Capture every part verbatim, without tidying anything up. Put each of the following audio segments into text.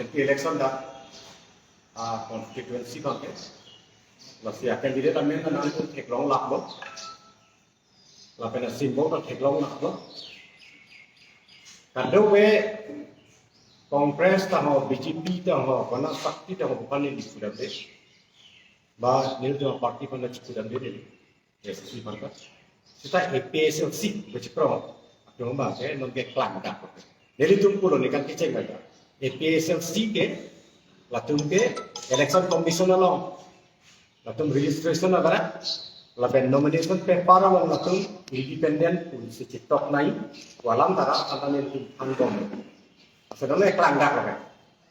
M P election dak, ah, constituency abangke. Lasi a-candidate amen nangtum theklong laklo. Lapen a-symbol ta theklong laklo. Kadokave Congress ta ho, B J P ta ho, Gana Shakti ta ho, bukan ini sudah deh. Ba, nelitum party pen ta chikudam deh. Yes, si party. Seta A P H L C, bechikro. Atum abangke, nonke klangdak. Nelitum pulo ne kan kecheng baca. A P H L C ke, latum ke, Election Commission along. Latum registration abarat, lapen nomination paper along latum independent pu si chetok nangji, pu alam tara, anta nelitum angbong. Sedang ne klangdak lo kan.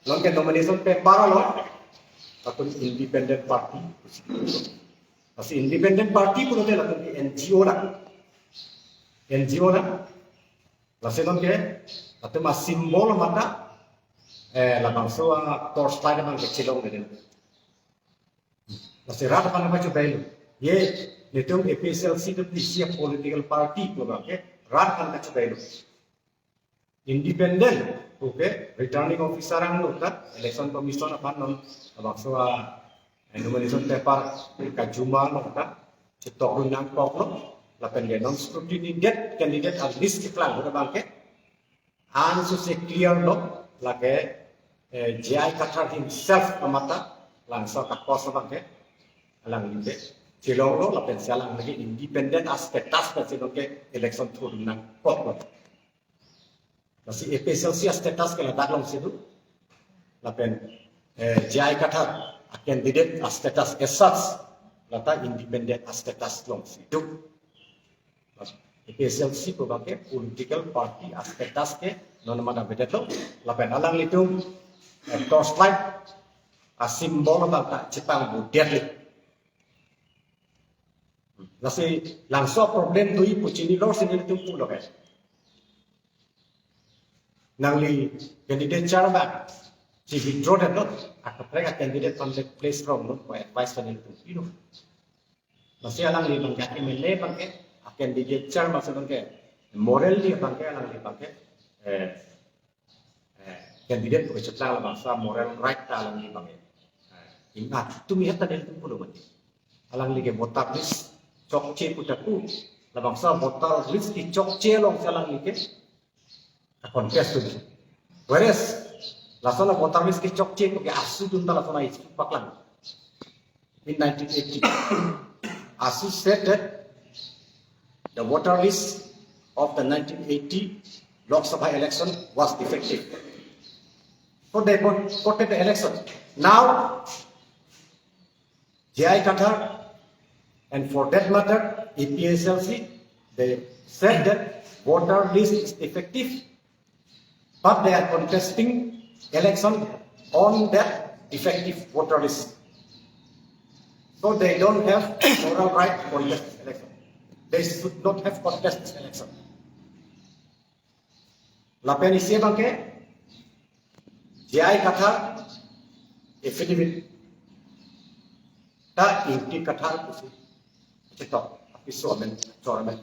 Nonke nomination paper along, latum independent party. Lasi independent party pulote latum ke N G O dak. N G O dak. Lasi nonke, latum a-symbol mata, eh, labangso a-torchlight abangke chelongledetlo. Lasi rat aphan apa coba lo. Ye, nelitum A P H L C itu isi a-political party pu abangke, rat aphan kachoba lo. Independent, okay, returning officer angno ta, Election Commission aphan non, labangso a, eh, nomination paper kajuma lo ta, chetok dun nangkoklo, lapen ke non scrutiny det candidate a-list keklang lo abangke, an so se clear lo, lake, eh, J I Kathar himself amata, labangso a-cost abangke, alangli ke chelonglo, lapen si alangli ke independent a-status pensi nonke election thur nangkoklo. Lasi A P H L C a-status ke ladak alongsi do. Lapen, eh, J I Kathar a-candidate a-status as such, lata independent a-status alongsi do. A P H L C pu abangke political party a-status ke non mada bedetlo. Lapen alanglitum, eh, torchlight a-symbol abang ta chepangbudet le. Lasi labangso problem do-i pu chinilo si nelitum pulo ke. Nangli candidature abang si withdraw detlo, akaprek a-candidate aphan le place ronglo, pu advice ta nelitum pilo. Lasi alangli abangke M L A abangke, a-candidature abangke, morally abangke, alangli abangke, eh, eh, candidate pu kachetlang labangso a-moral right ta alangli abangke. Eh, ingat, tumi heta nelitum pulo mati. Alangli ke voter list chokche pu ta pu, labangso a-voter list kechokche alongsi alangli ke a-contest tu. Whereas, lason a-voter list kechokche pu ke AASU atum ta lason a-issue paklang. In nineteen eighty, AASU said that the voter list of the nineteen eighty Lok Sabha election was defective. So they boycotted the election. Now, J I Kathar, and for that matter, A P H L C, they said that voter list is defective, but they are contesting election on that defective voter list. So they don't have moral right to contest this election. They should not have contested this election. Lapen isi abangke, J I Kathar affidavit ta Ingti Kathar pusi chetok, apiso amen, chor amen.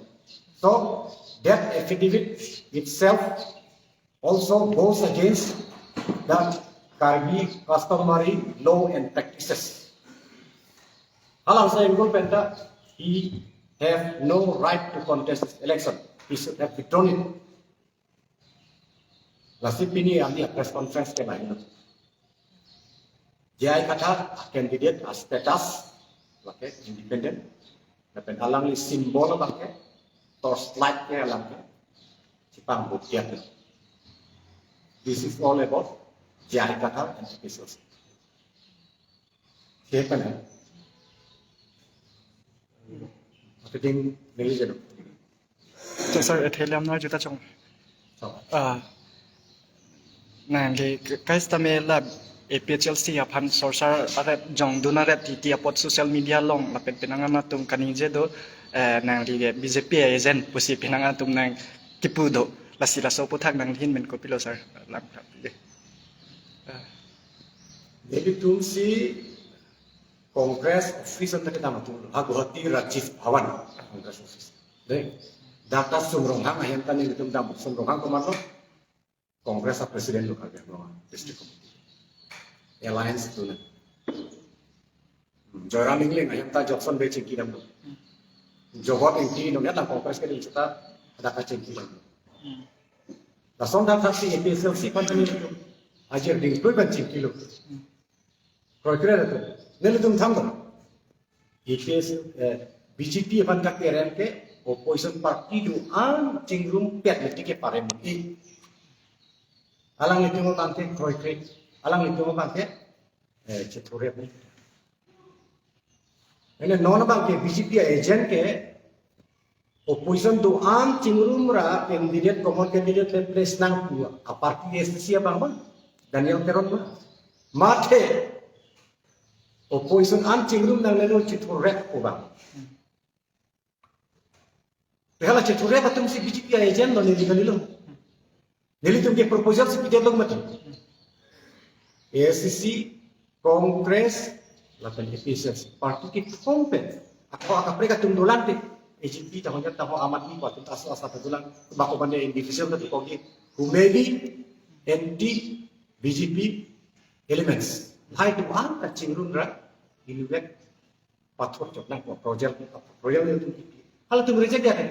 So that affidavit itself also goes against the Karbi customary law and practices. Halabangso angle pen ta, he have no right to contest this election. He should have withdrawn it. Lasi pini ami a-press conference ke lain. J I Kathar a-candidate a-status, lake independent. Lapen alangli symbol abangke, torchlight ke alangke, chepangbudet. This is all about J I Kathar and A P H L C. Siapa nih? Marketing manager. To sir, ethe lam no juta chong. So, Ah, nangli k-, kaistame la A P H L C aphan sorsar aret jongdun aret titi apot social media along lapen penang atum kaningje do, eh, nangli ke B J P agent pusi penang atum nangkipu do. Lasi laso aphuthak nangli ahin pen kopilo sir? Lam thap ye. Ah. Nelitum si Congress office anta kedam atum lo, ha Guwahati Rajiv Bhawan, Congress office. Dei, dak ta Sum Ronghang ahem ta nelitum dam, Sum Ronghang komatlo, Congress a-president lo Karbi Anglong district committee. alliance tu na. Joyram Engleng ahem ta Johnson Bey chingki dam. Jogot Engti nonetlang Congress keding seta ada kachingki dam. Lason dak thaksi A P H L C aphan kami ajir ding pui ban chingkilo. Kroikre tu. Nelitum thamlo. A P H, eh, B J P aphan kakerem ke opposition party do-an chingrum pet le tike parem i. Alanglitum abang ke kroikre. Alanglitum abang ke, eh, chethurep ni. Ene non abang ke B J P agent ke opposition do-an chingrum ra candidate, common candidate le place nang pu a party A C C abang ma, Daniel Teron ma. Mathe opposition an chingrum nanglelo chethurep pu abang. Hala chethurep atum si B J P agent lo neli kalilo. Nelitum ke proposal si pidet long mati. A C C, Congress, lapen A P H L C party kethom pen ako akaprek atum dolang te. A G P tahun tahun amat ni atum ta asal asal dolang. Bako bande individual ta tukogi. Who may be anti B J P elements. Lahai do-an ta chingrum ra inwek pathot jok nang ko project, project nelitum kipi. Halatum reject ya kan?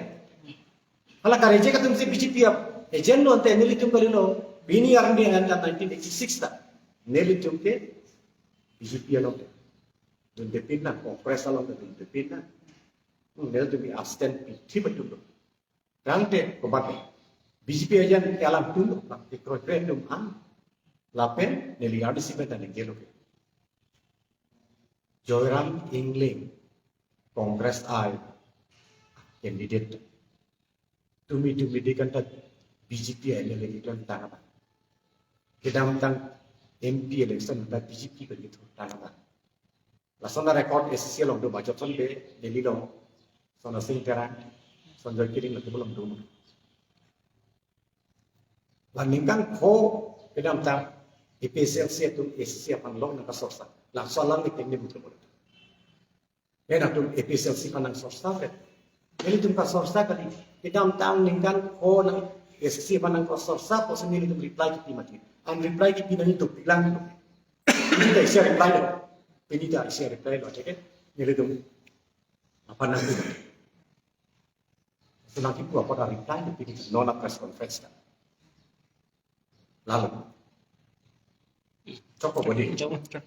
Hala kareject atum si B J P ap agent lo ante nelitum kalilo. Pini arni an nineteen eighty-six ta nelitum ke B J P along dunde pin na, Congress along dunde pin na. Hmm, nelitum ke abstain pi thip atum lo. Tangte kobat B J P agent ke alam tum lo, ke kroikre atum an. Lapen neli R D C pen ta ningjelo ke. Joyram Engleng, Congress ai candidate. Tumi tumi di kan ta B J P M L A election tang apa? Kedamtang M P election ta B J P kan gitu tang apa? Lason a record A C C along do, Bajot Son Bey, Delhi along, Sona Sing Terang, Sanjoy Kering latum along do. La ningkan ko kedamtang A P H L C atum A C C aphan long nangkasorsa. Laso alam ni teknik betul betul. Pen atum A P H L C aphan nangsorsa pen. Nelitum kasorsa kali. Kedamtang ningkan ko nang A C C aphan nangkasorsa, pusi nelitum reply kipi mati. An reply kipi nangji duk lang. Pini ta isi reply lo. Pini ta isi reply lo, cek ke. Nelitum aphan nang. Selang kipu apa ta reply lo pini non a press conference ta. Lalu. Cok ko bodi. Cok, cok.